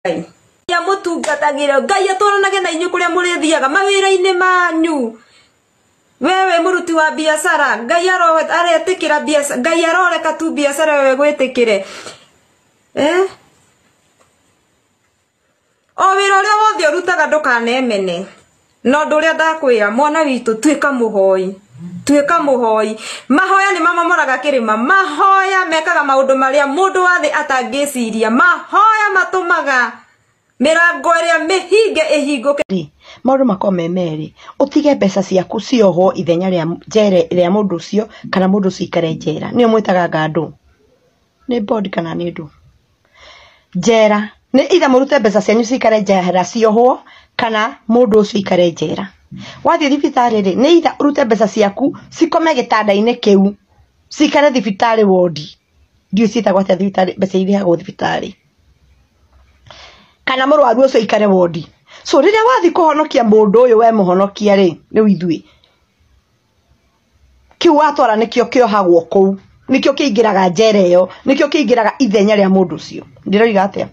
Ngai amũtungatagĩre, Ngai atwaranage na inyuĩ kũrĩa mũrĩthiaga mawĩra-inĩ manyu. Wewe mũruti wa biacara, Ngai aretĩkĩra biacara, Ngai aroreka tu biacara ĩyo ĩgwĩtĩkĩre. Eh? O wĩra ũrĩa wothe ũrutaga ndũkanemene. Na ũndũ ũrĩa ndakwĩra, mwana witũ, tuĩka mũhoi. Tuĩka mũhoi. Mahoya nĩ mamomoraga kĩrĩma. Mahoya mekaga maũndũ marĩa mũndũ wa thĩ atangĩciria. Mahoya matũmaga mĩrango ĩrĩa mĩhinge ĩhingũke. Rĩ maũndũ makorwo me merĩ, ũtige mbeca ciaku ciohwo ithenya rĩa njere rĩa mũndũ ũcio, kana mũndũ ũcio aikare njera. Nĩyo mwĩtaga ngandũ, nĩ bond kana nĩ ndũ njera? Nĩ either mũrute mbeca cianyu cikare njera ciohwo, kana mũndũ ũcio aikare njera. Wathiĩ thibitarĩ rĩ, nĩ either ũrute mbeca ciaku cikome gĩtanda-inĩ kĩu, cikare thibitarĩ wondi, ndiũĩ ciĩtagwo atĩa thibitarĩ, mbeca irĩhagwo thibitarĩ, kana mũrwaru ũcio aikare wondi. So rĩrĩa wathiĩ kũhonokia mũndũ ũyũ, we mũhonokia rĩ, rĩu ithuĩ kĩu watwara nĩkĩo kĩohagwo kũu, nĩkĩo kĩingĩraga njera ĩyo, nĩkĩo kĩingĩraga ithenya rĩa mũndũ ũcio. Ndĩroiga atĩa?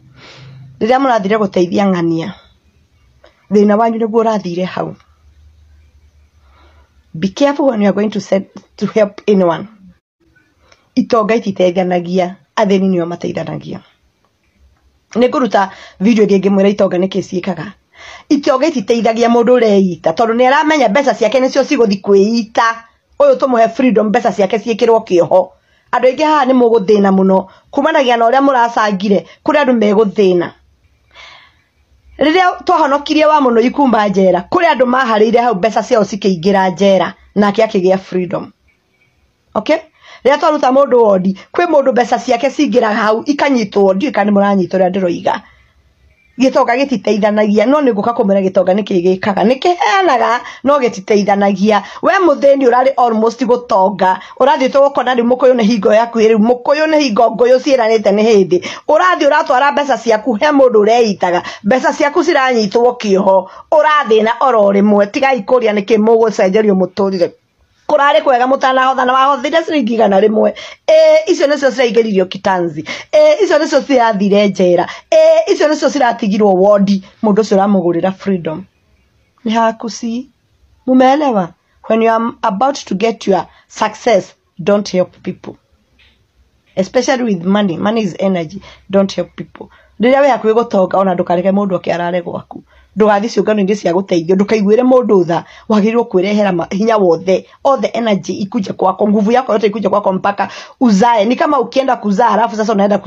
Rĩrĩa mũrathire gũteithia ng'ania, thĩna wanyu nĩguo ũrathire hau. Be careful when you are going to, send, to help anyone. Itonga ititeithanagia, athĩni nĩo mateithanagia. Nĩ ngũruta video ĩngĩ ngĩmwĩra itonga nĩkĩ ciĩkaga. Itonga ititeithagia mũndũ ũreita, tondũ nĩ aramenya mbeca ciake nĩcio cigũthi kwĩita. Ũyũ tũmũhe freedom, mbeca ciake ciĩkĩrwo kĩoho. Andũ aingĩ haha nĩ mũgũthĩna mũno kumanagia na ũrĩa mũracangire. Kũrĩ andũ megũthĩna. Rĩrĩa twahonokirie wa mũno kuma njera, kũrĩ andũ maharĩire hau, mbeca ciao cikĩingĩra njera, nake akĩgĩa freedom. Okay, rĩrĩa twaruta mũndũ wondi, kwĩ mũndũ mbeca ciake cingĩraga hau ikanyitwo. Ndiũĩ kana nĩ mũranyita ũrĩa ndĩroiga. Gĩtonga gĩtiteithanagia, no nĩ ngũka kũmwĩra gĩtonga nĩkĩ gĩkaga. Nĩ kĩheanaga no gĩtiteithanagia. We mũthĩni ũrarĩ almost gũtonga, ũrathiĩ tũgũkona rĩu mũkũyũ nĩ hingo yaku rĩu, mũkũyũ nĩ hingo ngũyũ ciĩranĩte nĩ hĩndĩ ũrathiĩ ũratwara mbeca ciaku he mũndũ ũreitaga, mbeca ciaku ciranyitwo kĩoho, ũrathĩna oro rĩmwe. Tigai kũria nĩkĩ mũgũcenjerio mũtũrĩre. Kũrarĩ kwega mũtanahotha, na wahothire ciringi 100. Ĩ icio nĩcio ciraingĩririo kitanzi, ĩ icio nĩcio cirathire njera, ĩ icio nĩcio ciratigirwo wondi. Mũndũ ũcio ũramũgũrĩra freedom nĩ haku si mumeelewa? When you are about to get your success, don't help people, especially with money. Money is energy. Don't help people. Rĩrĩa wĩ hakuhĩ gũtonga, ona ndũkareke mũndũ oke arare gwaku, ndũgathiĩ ciũngano-inĩ cia gũteithio, ndũkaiguĩre mũndũ tha. Wagĩrĩirwo kwĩrehera hinya wothe, all the energy ikuje kwako, nguvu yako yote ikuje kwako mpaka uzae. Ni kama ukienda kuzaa, halafu sasa unaenda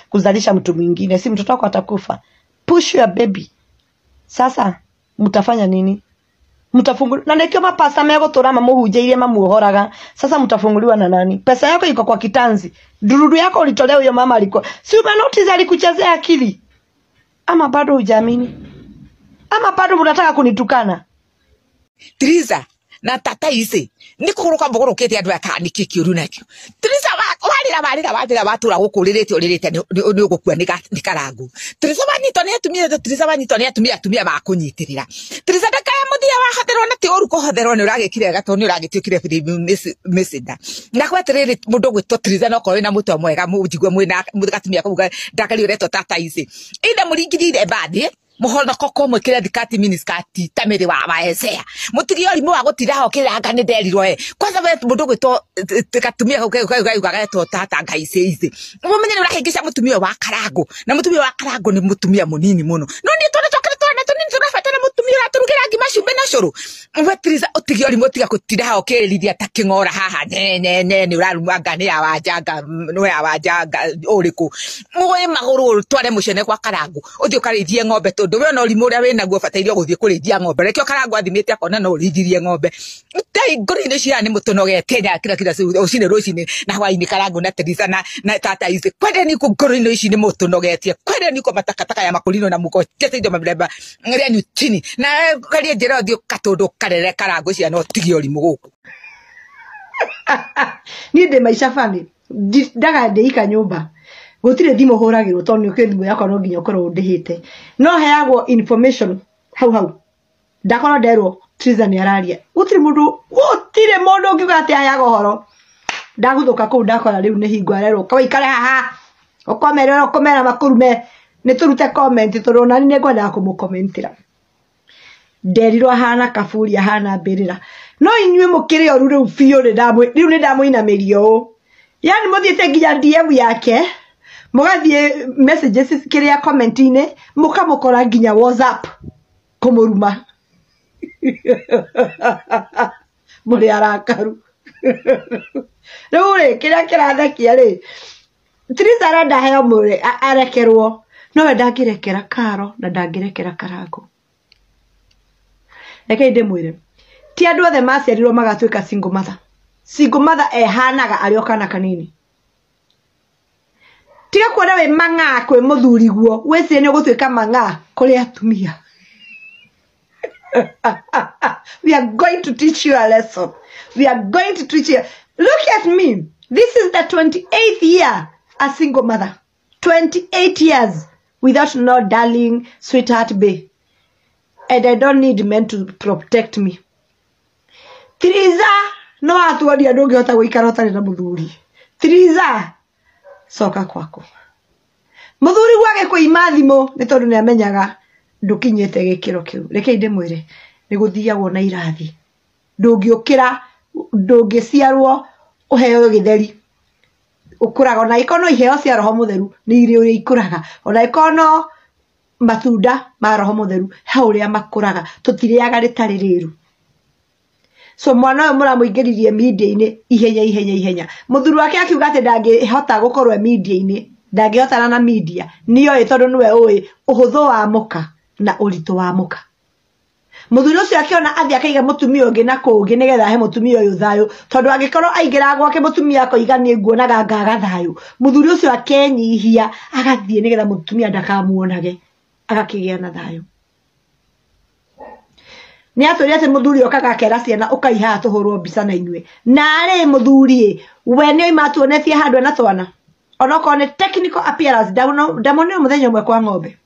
kuzalisha mtu mwingine, si mtoto wako atakufa? Push your baby. Sasa mtafanya nini? Mtafunguliwa na nĩkĩo mapasta megũtũra mamũhunjĩirie, mamuohoraga. Sasa mtafunguliwa na nani? Pesa yako iko kwa kitanzi, ndururu yako ulitolea huyo mama, alikuwa si umenotice alikuchezea akili? Ama bado hujaamini? Ama bado mnataka kunitukana? Triza na tata ici nĩ kũgũrũka mũgũrũkĩte andũ aya, kana nĩkĩ kĩũru nakĩo? Triza, warĩra warĩra warĩra, watũra gũkũ ũrĩrĩte ũrĩrĩte, nĩ ũgũkua nĩ karangu. Triza wanyitwo nĩ atumia, Triza wanyitwo nĩ atumia, atumia makũnyitĩrĩra. Triza ndakaya mũthia wahotherwo, na ti ũru kũhotherwo, nĩ ũragĩkire wega tondũ nĩ ũragĩtuĩkire mĩcinda. Na kwa atĩrĩrĩ, mũndũ ũgwĩtwo Triza, no korwo wĩna mũtwe mwega, mũnjigue mwĩna gatumia kau ndakari ũretwo tata ici, either mũringithire mbathi mũhonoko, mwĩkĩre thikati, miniskirt ta mĩrĩ wa waecea, mũtige ũrimũ wa gũtinda ho kĩranga. Nĩ nderirwo e kwanza we mũndũ ũgwĩtwo gatumia kau kau gagetwo tata ngai ici ici, mũmenye nĩ ũrahĩngĩca mũtumia ũyũ wa karango, na mũtumia wa karango nĩ mũtumia mũnini mũno, no niĩ twana twakĩrĩ twana tũnini, tũrabatara mũtumia ũratũrugĩra ngima cumbĩ na cũrũ. We Triza, ũtige ũrimũ, tiga gũtinda ho ũkĩrĩrithia ta kĩng'ora haha nye nye nye. Nĩ ũraruma nga nĩ ya wanjanga, nĩ ya wanjanga ũrĩkũ? Ũĩ magũrũ ũtware mũcene kwa karango, ũthiĩ ũkarĩithie ng'ombe, tondũ we ona ũrimũ ũrĩa wĩnaguo ũbataire gũthiĩ kũrĩithia ng'ombe. Rekio karango athimĩte akona no ũrĩithirie ng'ombe. Tai ngoro-inĩ cia nĩ mũtũnogete nya kila kila rũcinĩ rũcinĩ na hwainĩ, karango na Teresa na tata ici, kwendeni kũ ngoro-inĩ ici nĩ mũtũnogetie, kwendeni kũ matakataka ya makũrino na mũkochete indo mabiremba rĩanyu chini na karie njĩra, ũthiĩ ũkatũndũ karere karango ciana, ũtige ũrimũ gũkũ. Niĩ ndĩ maica bani ndaga ndĩika nyũmba, gũtirĩ thimũ hũragĩrwo, tondũ nĩ ũkĩ thimũ yakwa no nginya ũkorwo ũndĩhĩte, no heagwo information hau hau. Ndakorwo nderwo Triza nĩ araria, gũtirĩ mũndũ ũngiuga atĩ aheaga ũhoro. Ndaguthũka kũu, ndakora rĩu nĩ hingo arerwo kawaikare haha, ũkomere ũkomera makũrume. Nĩ tũrute comment tondũ ona niĩ nĩngwendaga kũmũkomentĩra. Nderirwo ahana kaburi ahana mbĩrĩra. No inyuĩ mũkĩrĩ oru rĩu biũ rĩu nĩ ndamũinamĩria ũũ. Yaani mũthiĩte nginya DM yake, mũgathiĩ messages kĩrĩa comment-inĩ, mũkamũkora nginya WhatsApp kũmũruma. Mũrĩ arakaru. Rĩu rĩ, kĩrĩa kĩrathekia rĩ, Theresa arenda aheo mũrĩ arekerwo, nowe ndangĩrekera Karo na ndangĩrekera Karango. Rekei ndĩmwĩre, ti andũ othe maciarirwo magatuĩka single mother. Single mother ehanaga arĩ o kana kanini. Tiga kuona wĩ mang'aa kwĩ mũthuri guo, wĩcirie nĩ ũgũtuĩka mang'aa kũrĩ atumia. We are going to teach you a lesson. We are going to teach you. Look at me. This is the 28th year a single mother. 28 years without no darling, sweetheart, babe. And I don't need men to protect me. Theresa, no atuonia ndũngĩhota gũikara ũtarĩ na mũthuri. Theresa, coka kwaku. Mũthuri gwake kũima thimũ nĩ tondũ nĩ amenyaga ndũkinyĩte gĩkĩro kĩu. Rekei ndĩmwĩre, nĩ gũthiagwo na irathi. Ndũngĩũkĩra, ndũngĩciarwo ũheo gĩtheri. Ũkũraga ona angĩkorwo no iheo cia roho mũtheru nĩ irĩ ũrĩa ikũraga. Ona angĩkorwo no matunda ma roho mũtheru he ũrĩa makũraga. Tũtirĩaga rĩtarĩ rĩru. So mwana ũyũ mũramũingĩririe media-inĩ ihenya ihenya ihenya. Mũthuri wake akiuga atĩ ndangĩhota gũkorwo e media-inĩ, ndangĩhotana na media. Nĩoĩ tondũ nĩwe ũĩ ũhũthũ wa mũka na ũritũ wa mũka. Mũthuri ũcio akĩona athiĩ akaiga mũtumia ũngĩ na kũngĩ nĩgetha ahe mũtumia ũyũ thayũ, tondũ angĩkorwo aingĩra gwake mũtumia akoiga niĩ nguonaga ngaga thayũ, mũthuri ũcio akenyihia agathiĩ nĩgetha mũtumia ndakamuonage, agakĩgĩa na thayũ. Nĩ atwĩrire atĩ mũthuri okaga akera ciana ũkai haha tũhũrwo mbica na inyuĩ. Narĩ mũthuri we nĩ oima atuonetie handũ ena twana, onokorwo nĩ technical appearance. Ndamonire mũthenya ũmwe kwa ng'ombe.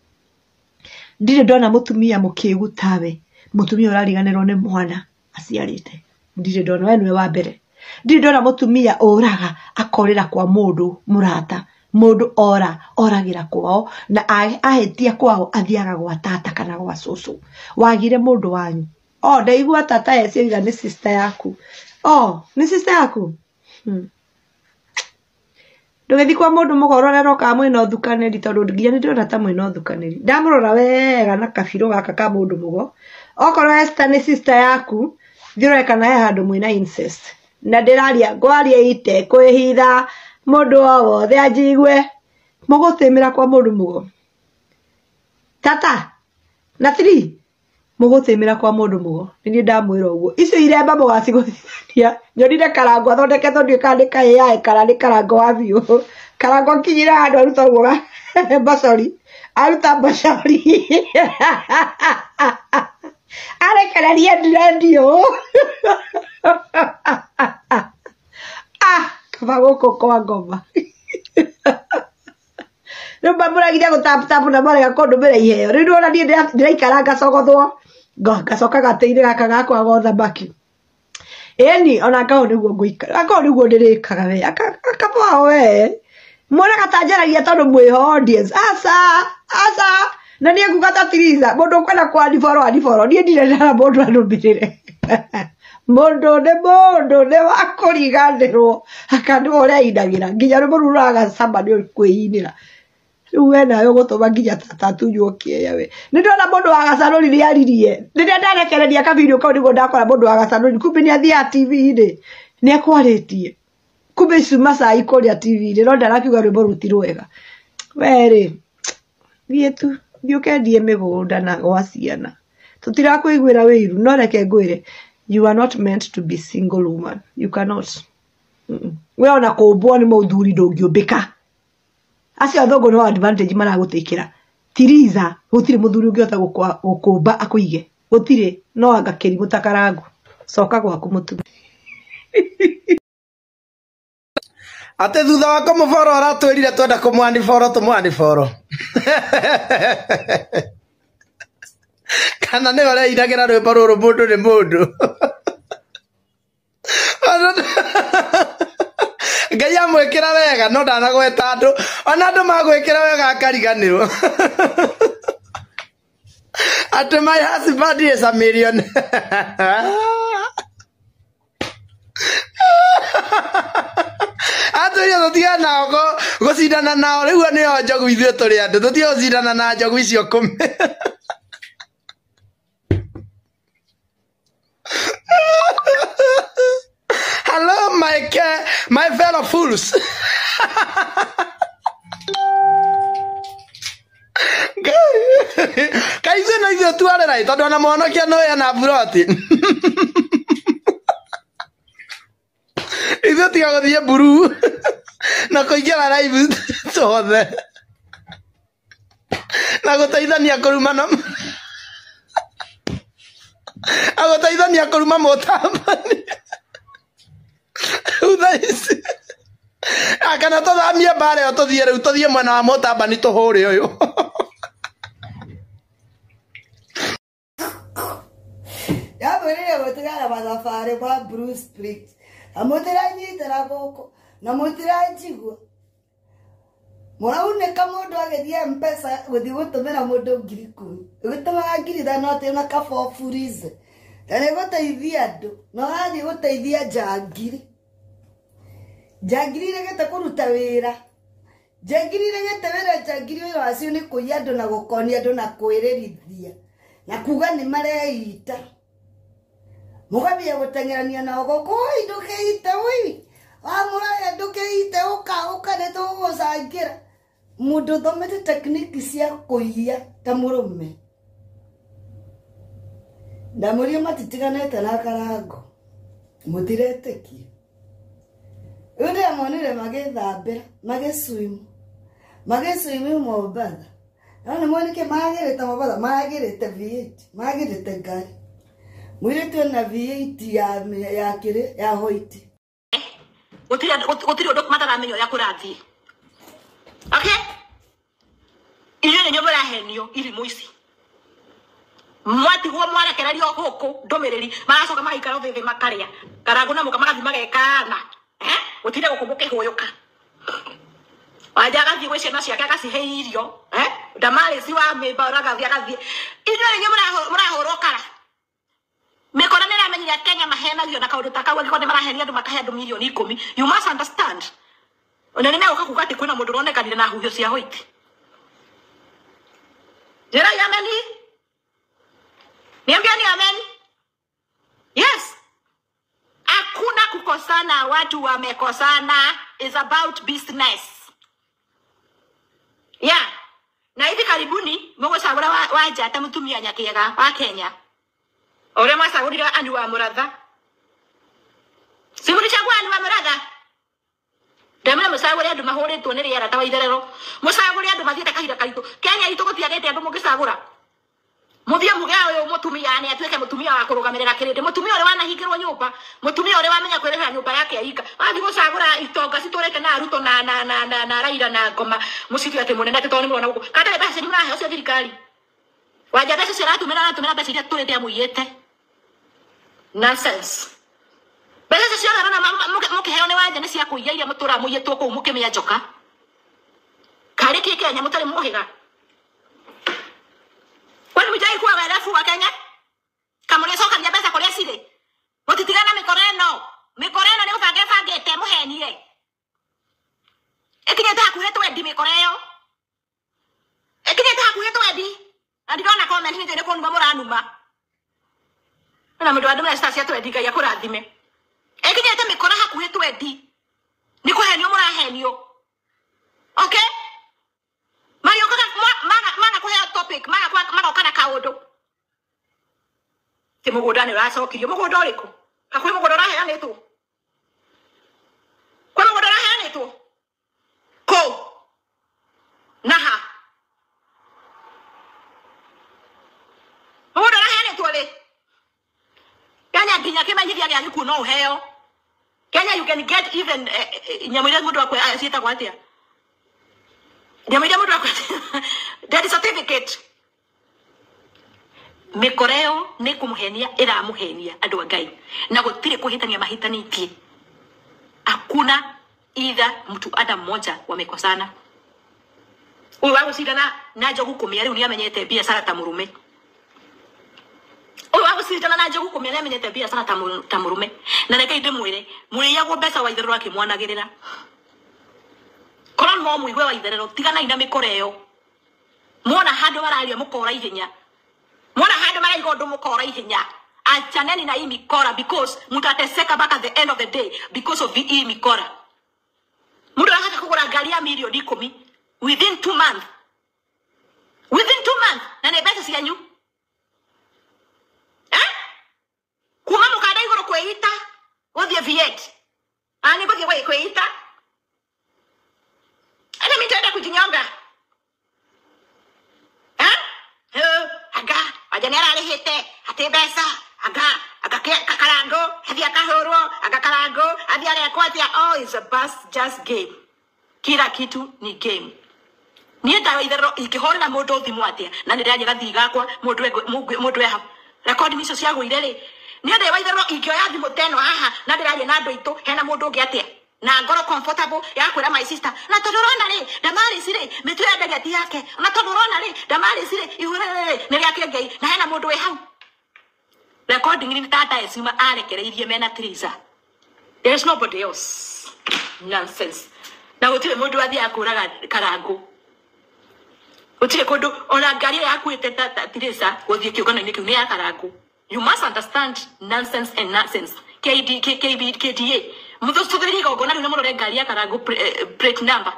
Ndirĩ ndona mũtumia mũkĩgu tawe, mũtumia ũrariganĩrwo nĩ mwana aciarĩte. Ndirĩ ndona, we nĩwe wa mbere. Ndirĩ ndona mũtumia ũraga akorĩra kwa mũndũ mũrata. Mũndũ ora oragĩra kwao na ahĩtia kwao athiaga gwa tata kana gwa cũcũ. Wagire mũndũ wanyu. Oh, ndaigua tata eciria nĩ sister yaku. Oh, nĩ sister yaku? Ndũgĩthiĩ kwa mũndũ mũgororero kana mwĩna ũthukanĩri, tondũ nginya nĩ ndĩrona ta mwĩna ũthukanĩri. Ndamũrora wega na kabirũ gaka ka mũndũ mũgo. Okorwo Esther nĩ sister yaku, thiĩ ũrore kana he handũ mwĩna incest. Na ndĩraria ngwaria ite kwĩhitha mũndũ o wothe anjigue. Mũgũtĩmĩra kwa mũndũ mũgo. Tata na 3 mũgũtĩmĩra kwa mũndũ mũgo. Nĩ niĩ ndamwĩra ũguo. Icio iremba mũgacigũthithania. Nyonire Karango athondeketwo ndiũĩ kana nĩ ka AI kana nĩ Karango wa biũ. Karango akinyire handũ aruta ũguo mbacori. Aruta mbacori. Arekereria ndrendio. Ah, kaba gũkũ kwa ngoma. Rĩu mamũragiria gũtaputapu na marega kũndũmĩra iheo. Rĩu nĩwona niĩ ndĩraikara ngacogothwo, ngacoka gatĩ-inĩ gaka gakwa ga ũthamaki. Ĩni ona ngao nĩguo ngũikara, angao nĩguo ndĩrĩkaga we. Akabao we. Mwonaga ta njaragia tondũ mwĩho audience. Aca, aca. Na niĩ nguga ta Theresa, mũndũ ũkwenda kũ-unfollow, unfollow. Niĩ ndirĩ ndara mũndũ anũmĩrĩre. Mũndũ nĩ mũndũ nĩ wa kũriganĩrwo. Aka nĩwe ũreinagĩra. Nginya rwĩmbo rũu rũragacama nĩ kwĩinĩra. Rĩu we nawe ũgũtũma nginya tata atunywo kĩeya we. Nĩ ndona mũndũ wa gacanũri nĩ aririe. Rĩrĩa ndarekereria kabirio kau nĩguo ndakora mũndũ wa gacanũri. Kumbe nĩ athiaga TV-inĩ. Nĩ akwarĩtie. Kumbe cuma cai kũrĩa TV-inĩ. No ndarakiuga rwĩmbo rũu ti rwega. We rĩ, thiĩ tu, thiĩ ũkendie mĩgũnda na gwa ciana. Tũtirakũiguĩra wĩiru, no reke ngwĩre, you are not meant to be single woman. You cannot. We ona kũmbwo nĩ mũthuri ndũngĩũmbĩka. Acio athũngũ no advantage maragũtĩkĩra. Theresa, gũtirĩ mũthuri ũngĩhota gũkũmba akũige. Gũtirĩ, no anga kĩrimũ ta Karango. Coka gwaku mũtumia. Atĩ thutha wa kũmũboro aratwĩrire twenda kũmũaniboro tũmũaniboro. Kana nĩwe ũreinagĩra rwĩmbo rũrũ mũndũ nĩ mũndũ. Ngai amwĩkĩra wega no ndanagweta andũ ona andũ magwĩkĩra wega akariganĩrwo. Atĩ my husband is a millionaire. Atwĩrire tũtigane nao gũcindana nao rĩu nĩo njogu ithuĩ tũrĩ andũ tũtige gũcindana na njogu icio kũmi. Hello, my fellow fools. Kaĩ ithuĩ no ithuĩ twarera tondũ ona mwonokia no ena buroti. Ithuĩ tiga gũthiĩ mburu na kũingĩra live tuothe na gũteithania kũruma na agũteithania kũruma mũtambani. Rĩu thaa ici kana tũthamie mbara ĩyo tũthiĩ rĩu tũthiĩ mwena wa mũtambani tũhũre ũyũ. Yamwĩrire gũtigana mathabarĩ ma Blue Springs na mũtiranyitĩra gũkũ na mũtiranjigua. Mũraunĩka mũndũ agĩthiĩ M-Pesa gũthiĩ gũtũmĩra mũndũ 10,000 ũgĩtũmaga 5,000 atĩ na kaboburize na nĩ gũteithia andũ na ũrathiĩ gũteithia njangiri. Njangiri iregete kũruta wĩra. Njangiri iregete wĩra. Njangiri wĩra wacio nĩ kũiya andũ na gũkonia andũ na kwĩrĩrithia na kuga nĩ mareita. Mũgambia gũteng'erania nao gũkũ, oi ndũkeite, oi wamũraya ndũkeite, ũka ũka nĩ tũgũgũcangĩra. Mũndũ ũthomete tekniki cia kũiya ta mũrũme. Ndamũria matitiganĩte na Karango mũtiretĩkia. Rĩu ndĩramonire magĩthambĩra magĩswimu magĩswimu Mombatha. No nĩ monike magĩrĩte Mombatha, magĩrĩte V8, magĩrĩte ngari. Mũirĩtu ena V8 ya kĩrĩ ya white. Gũtirĩ ũndũ mataramenya ũrĩa kũrathiĩ. Okay? Inyuĩ nĩ inyuĩ mũrahenio irimũ ici. Mwatigwo mwarekererio gũkũ ndũmĩrĩri maracoka magaikara thĩ thĩ makarĩa Karangũ na mũka magathiĩ magekana. Gũtirĩ gũkũ mũkĩhũyũka. Wanja agathiĩ gwĩ ciana ciake agacihe irio. Ndamarĩci wa mĩmba agathiĩ agathiĩ. Inyuĩ nĩ inyuĩ mũrahũrwo kara. Mĩkora nĩ ĩramenyire Kenya mahenagio na kaũndũ ta kau angĩkorwo nĩ marahenia andũ makahe andũ 10,000,000. You must understand. Ona nĩ megũka kuga atĩ kwĩna mũndũ ũronekanire na huhio cia white. Njĩrai ameni. Niambieni amen. Yes. Hakuna kukosana, watu wamekosana. It's about business. Yeah. Na hivi karibuni mũgũcagũra Wanja ta mũtumia Nyakĩega wa Kenya. Ũrĩa mwacagũrire Anne wa Mũratha. Si mũrĩcagũra Anne wa Mũratha? Ndamwĩra mũcagũre andũ mahũrĩtwo nĩ rĩera ta Waitherero. Mũcagũre andũ mathiĩte kahinda karitũ. Kenya itũ gũtiagĩte andũ mũngĩcagũra. Mũthiĩ muge ũyũ mũtumia nĩ atuĩke mũtumia wa kũrũgamĩrĩra kĩrĩndĩ. Mũtumia ũrĩa wanahingĩrwo nyũmba. Mũtumia ũrĩa wamenya kwĩrĩhĩra nyũmba yake aika. Wathiĩ gũcagũra itonga citũrĩte na Ruto na na na na na Raila na Ngoma. Mũcitue atĩ mũnene atĩ tondũ nĩ mũrona gũkũ. Kana mbeca cianyu mũraheo cia thirikari. Wanja mbeca icio aratũmĩra aratũmĩra mbeca iria tũrĩte amũiyĩte. Nonsense. Mbeca icio ciothe ũrona mũkĩheo nĩ Wanja nĩ cia kũiya iria mũtũraga mũiyĩtwo kũu mũkĩmĩa njoka. Karĩ kĩ Kenya mũtarĩ mũhĩga. Kwani mjai kuwa werefu wa Kenya? Kama mlisoka mbeca kũrĩa cirĩ. Mũtitigana mĩkora ĩno. Mĩkora ĩno nĩ ũbange bangĩte mũhenie. Ĩkinyĩte hakuhĩ twendi mĩkora ĩyo. Ĩkinyĩte hakuhĩ twendi. Na ndirona comment nĩ nĩ kũnuma mũranuma. Na mũndũ wa ndũmĩra cica cia twendi Ngai akũrathime. Ĩkinyĩte mĩkora hakuhĩ twendi. Nĩ kũhenio mũrahenio. Okay? Marĩũkaga maga kũheo topic, magoka na kaũndũ. Ti mũgũnda nĩ ũracokirio. Mũgũnda ũrĩkũ? Hakuhĩ mũgũnda ũraheanĩtwo. Kwĩ mũgũnda ũraheanĩtwo? Kũ? Na ha? Mũgũnda ũraheanĩtwo rĩ? Kenya nginya kĩmenyithia gĩa gĩkuũ no ũheo. Kenya you can get even nyamũ iria mũndũ akwe ciĩtagwo atĩa? Nyamũ iria mũndũ akwe death certificate. Mĩkora ĩyo nĩ kũmũhenia ĩramũhenia andũ a Ngai na gũtirĩ kũhĩtania mahĩtanĩtie. Hakuna either mtu hata mmoja wamekosana. Uyu wa gucindana na Njogu Kumia riu ni amenyete biacara ta murume. Uyu wa gucindana na Njogu Kumia ni amenyete biacara ta murume. Na reke ndimwire muriyagwo mbeca wa itherero akimwanagirira. Korwo no muigue wa itherero tiganai na mikora iyo. Mwona handu mararia mukora ihenya. Mwona handu maraiga undu mukora ihenya. Achaneni na hii mikora because mutateseka mpaka the end of the day because of hii mikora. Mundu arahota kugura ngari ya milioni 10 within 2 months. Within 2 months na nĩ mbeca cianyu. Eh? Kuma mukanda iguru kwĩita gũthiĩ V8. Ani gũthiĩ kwĩita. Ana mimi nitaenda kujinyonga. Eh? Aga aja nĩararĩhĩte atĩ mbeca aga karango athi akahũrwo aga karango athi arekwo atia. Oh, is a bus just game. Kila kitu ni game. Niĩ ndawa itherero ingĩhũrĩra mũndũ thimũ atĩa na nĩ ndĩraria gathii gakwa mũndũ eha recording icio ciagũire rĩ niĩ ndĩ wa itherero ingĩoya thimũ ta ĩno haha na ndĩraria na andũ aitũ hena mũndũ ũngĩ atĩa na ngoro comfortable ya kwĩra my sister na tondũ ũrona rĩ Damaris rĩ mĩtu yendagia ti yake na tondũ ũrona rĩ Damaris rĩ ihu rĩ nĩ rĩa Kĩengei na hena mũndũ wĩ hau. Recording ni tata Esima arekereirie mena Teresa. There is nobody else. Nonsense. Na gũtirĩ mũndũ athiaga kũraga karango. Gũtirĩ kũndũ ona ngari ĩrĩa yakuĩte Teresa gũthiĩ kĩũngano-inĩ kĩu nĩ ya karango. You must understand nonsense and nonsense. KD KB KDA. Mũthũthũthĩrie igongona rĩu na mũrore ngari ya karango plate number.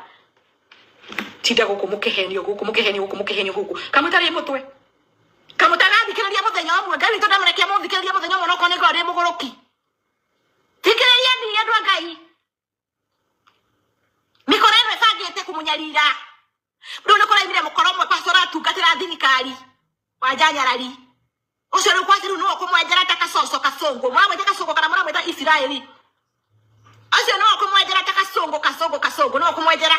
Tinda gũkũ mũkĩhenio gũkũ mũkĩhenio gũkũ mũkĩhenio gũkũ. Kamũtarĩ mũtwe. Kamũtagathikĩrĩria mũthenya ũmwe. Ngai witũ ndamũrekia mũthikĩrĩrie mũthenya ũmwe onokorwo nĩ ngorwo ndĩ mũgũrũki. Thikĩrĩria niĩ andũ a Ngai. Mĩkora ĩno ĩbangĩte kũmũnyarira. Rĩu nĩ kũraimire mũkora ũmwe pastor ũratungatĩra thirikari wa Njanyarari. Ũcio rĩu kwaci rĩu nĩwe ũkũmwenjera ta kacoco kasongo. Mũramwĩta kasongo kana mũramwĩta Isiraeli. Ũcio nĩwe ũkũmwenjera ta kasongo kasongo kasongo nĩwe ũkũmwenjera.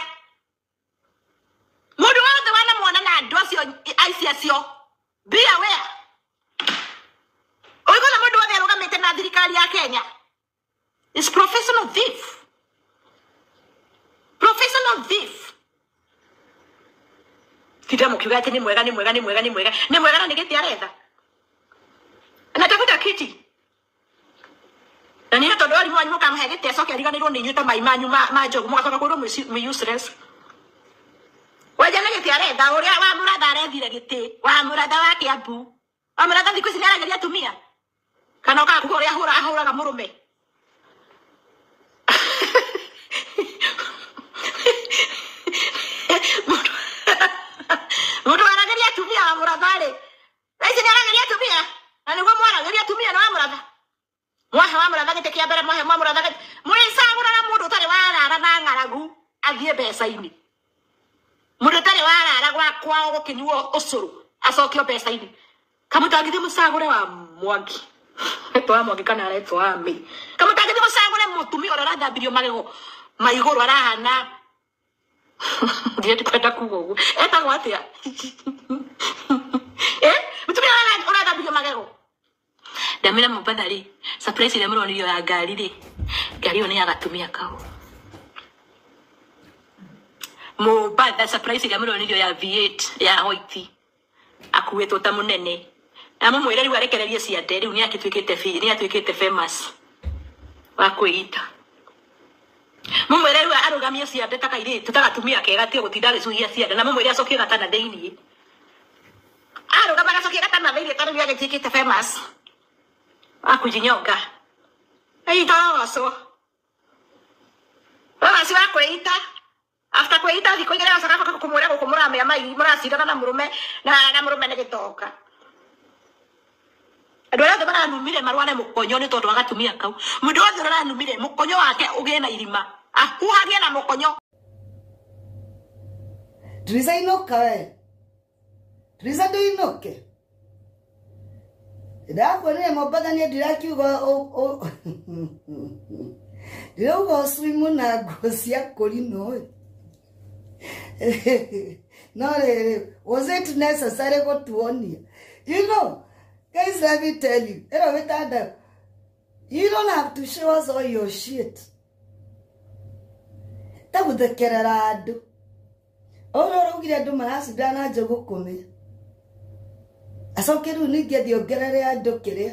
Mũndũ wothe wanamwona na andũ acio aici acio. Be aware. Ũigona mũndũ wothe arũgamĩte na thirikari ya Kenya is professional thief. Professional thief. Tinda mũkiuga atĩ nĩ mwega nĩ mwega nĩ mwega nĩ mwega nĩ mwega na nĩ gĩtĩ aretha. Anatafuta kiti. Na nĩ tondũ arimũ anyu mũkamũhe gĩtĩ acoke ariganĩrwo nĩ inyuĩ ta mai manyu ma njogu mũgacoka kwĩrwo mwĩ useless. Wenja nĩ gĩtĩ aretha ũrĩa wa mũratha arethire gĩtĩ wa mũratha wa Kĩambu. Wa mũratha thikũ ici nĩ aragĩria atumia. Kana ũkaga kuga ũrĩa ahũraga mũrũme. Mũndũ aragĩria atumia wa mũratha rĩ. Thaa ici nĩ aragĩria atumia. Na nĩguo mwaragĩria atumia na wa mũratha. Mwahe wa mũratha gĩtĩ kĩa mbere mwahe wa mũratha gĩtĩ. Mũrĩcagũraga mũndũ ũtarĩ warara na ng'aragu athiĩ mbeca-inĩ. Mũndũ ũtarĩ warara gwa kwao gũkĩnyuo ũcũrũ acokio mbeca-inĩ. Kamũtangĩthiĩ mũcagũre wa Mwangi. Etwo wa Mwangi kana aretwo wa Mĩ. Kamũtangĩthiĩ mũcagũre mũtumia ũrĩa ũrathambirio magego ma igũrũ arahana. Ndiĩ ndikwenda kuga ũguo. Etagwo atĩa? Eh? Mũtumia ũrathambirio magego. Ndamĩra Mombatha rĩ, surprise ĩrĩa mũronirio ya ngari rĩ, ngari ĩyo nĩ ya gatumia kau. Mombatha surprise ĩrĩa mũronirio ya V8 ya white akuĩtwo ta mũnene. Na mũmwĩre rĩu arekererie ciande rĩu nĩ atuĩkĩte famous wa kwĩita. Mũmwĩre rĩu arũgamie ciande ta kairĩtu ta gatumia kega tiga gũtinda agĩcuhia ciande na mũmwĩre acokie gatana thĩiniĩ. Arũgama agacokia gatana thĩiniĩ ta rĩu nĩ agĩtuĩkĩte famous wa kujinyonga. Aita rogocwo. Rogoci wa kwĩita. After kwĩita thikũ igĩrĩ agacoka kũmwĩra gũkũ mũramĩa mai mũracindana na mũrũme na mũrũme nĩ gĩtonga. Andũ arĩa othe maranumire marware mũkonyo nĩ tondũ wa gatumia kau. Mũndũ wothe ũranumire mũkonyo wake ũgĩe na irima. Akuhagie na mũkonyo. Teresa inũka we. Teresa ndũinũke. Ndakuonire Mombatha niĩ ndirakiuga ndirauga ũcuimu na nguo cia kũrinũ ĩ. No rĩrĩ, was it necessary gũtuonia? You know, guys, let me tell you, ĩno mĩtandao, you don't have to show us all your shit. Ta gũthekerera andũ. Ũrĩa ũraugire andũ maracindana na njũgũ kũmĩa. Acoke rĩu ningĩ athiĩ ongerere andũ kĩrĩa.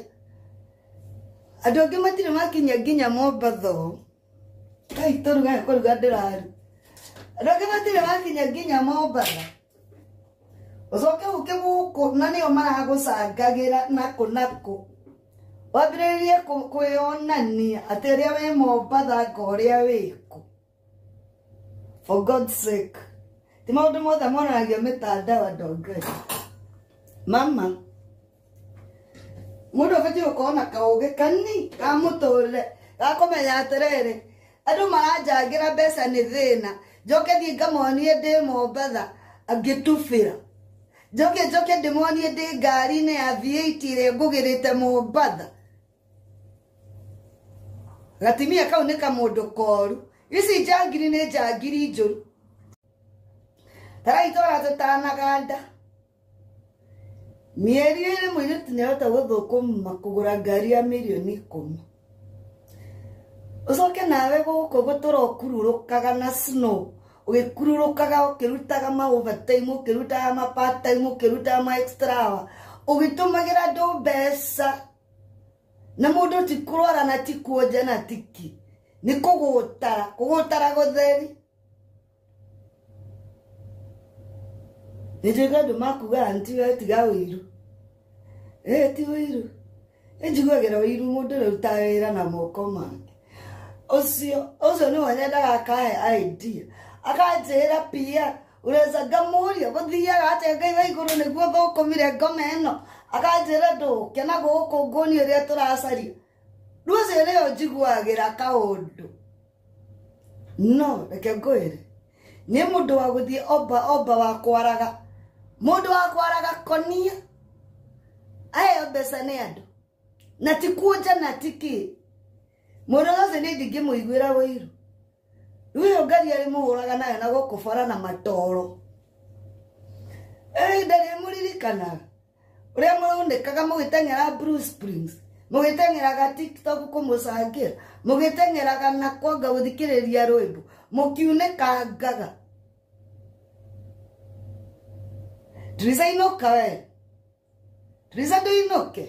Andũ angĩ matirĩ makinya nginya Mombatha ũũ. Kai tũruga kũruga ndĩraru. Andũ angĩ matirĩ makinya nginya Mombatha. Ũcoke ũke gũkũ na nĩo maragũcangagĩra nakũ nakũ. Wambĩrĩrie kwĩyonania atĩ ũrĩa wĩ Mombatha nga ũrĩa wĩkũ. For God's sake. Ti maũndũ mothe monanagio mĩtandao andũ a Ngai. Mama, mũndũ abatiĩ gũkorwo na kaũgĩ kani ka mũtũrĩre ga kũmenya atĩrĩrĩ, andũ maranjangĩra mbeca nĩ thĩna, njoke thiĩ ngamonie ndĩ Mombatha angĩtubĩra. Njoke njoke ndĩmonie ndĩ ngari-inĩ ya V8 ĩrĩa ngũgĩrĩte Mombatha. Gatimia kau nĩ kamũndũ koru. Ici njangiri nĩ njangiri njũru. Tarai twara tũtanaganda. Mĩeri ĩrĩ mũirĩtu nĩahota gũthũkũma kũgũra ngari ya mirioni 10. Ũcoke nawe gũkũ gũtũra ũkururũkaga na snow, ũgĩkururũkaga ũkĩrutaga ma overtime, ũkĩrutaga ma part time, ũkĩrutaga ma extra hour, ũgĩtũmagĩra andũ mbeca. Na mũndũ ti kũrwara na ti kuonja na tiki. Nĩ kũgũtara, kũgũtara gũtheri. Nĩ njũĩ andũ makugaga aunty we tiga ũiru. Ĩ ti ũiru. Njiguagĩra ũiru mũndũ ũrĩa ũrutaga wĩra na moko make. Ũcio nĩwe nyendaga akahe idea. Akanjĩra pia ũreza ngamũria gũthiaga atĩa Ngai wa igũrũ nĩguo thũkũmire ngoma ĩno. Akanjĩra ndũke na gũkũ nguonie ũrĩa tũracaria. Rĩu ũcio nĩyo njiguagĩra kaũndũ. No reke ngwĩre, nĩ mũndũ wa gũthiĩ omba omba wa kwaraga. Mũndũ wa kwaraga konia aheo mbeca nĩ andũ na ti kuonja na ti kĩ. Mũndũ ũcio niĩ ndingĩmũiguĩra ũiru. Rĩu ĩyo ngari arĩmũhũraga nayo na gũkũ bara na matoro. Ihinda rĩrĩ mũririkanaga ũrĩa mũrunĩkaga mũgĩteng'era Blue Springs, mũgĩteng'eraga TikTok kũmũcangĩra, mũgĩteng'eraga na kwanga gũthikĩrĩria rwĩmbo, mũkiunĩkangaga. Triza inũka we. Triza ndũinũke.